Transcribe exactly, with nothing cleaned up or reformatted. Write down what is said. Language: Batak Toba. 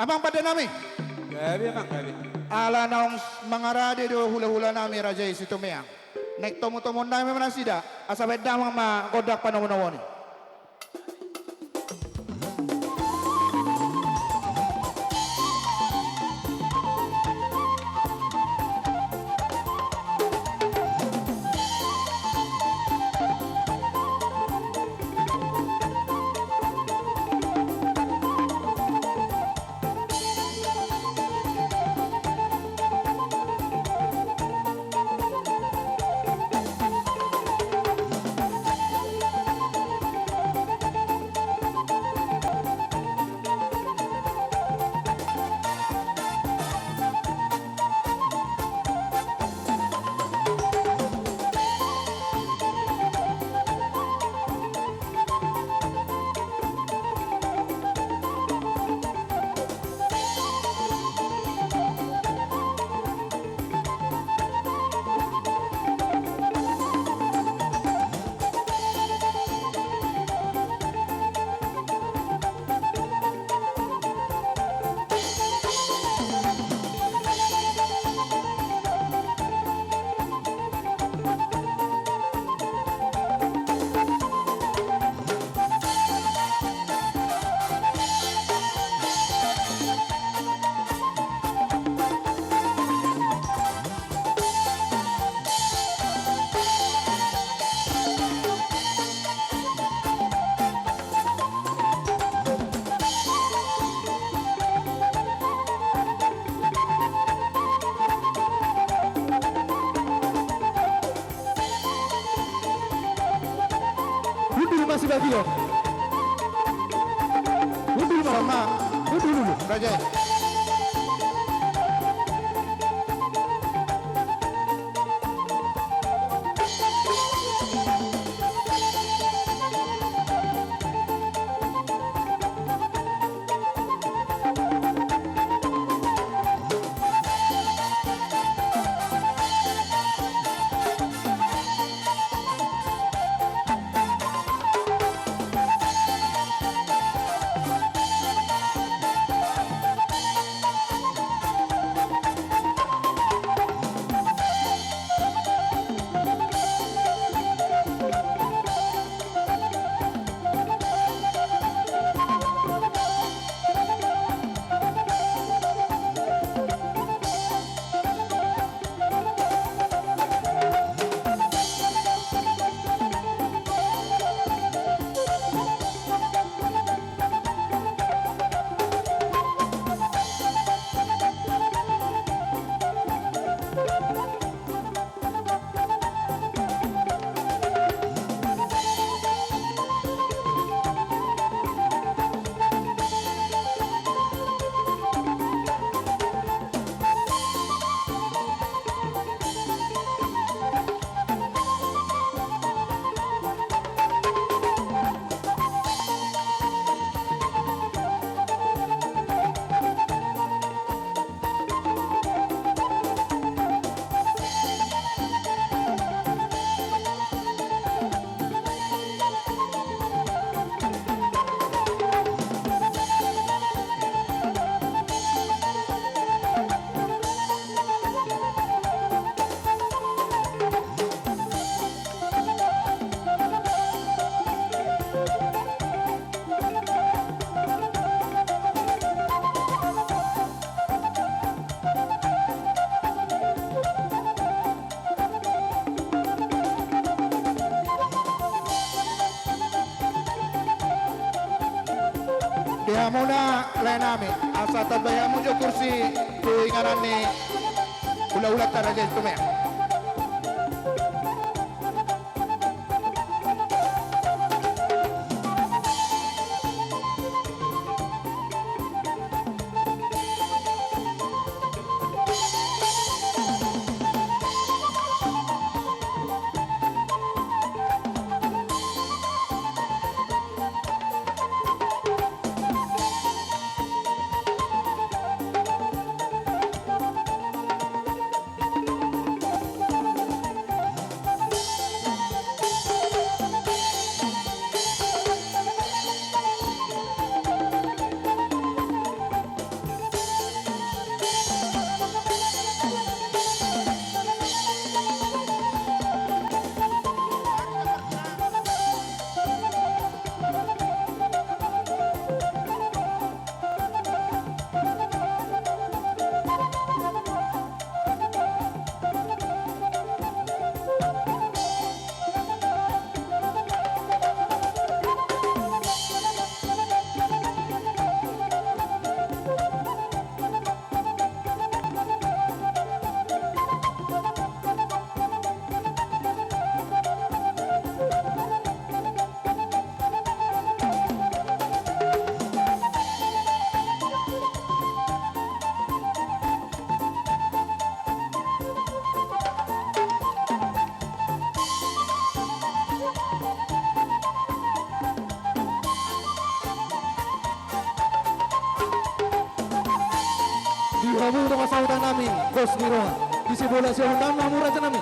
Amang pande nami. Gabe, amang, gabe. Ala naung mangarade do hulahula nami raja i Situmeang. Naeng tomutomuon nami ma nasida, asa baen damang ma gondang panomunomuon i. Hundul ma si Bagio. Hundul ma. Sama. Hundul dulu. Raja. Di hamuna lae nami, asa tambai hamu jo kursi tu inganan ni hulahulanta raja i Situmeang. Hamu dongan sahuta nami, pos ni roha. Di sibola siamun damang hamu raja nami.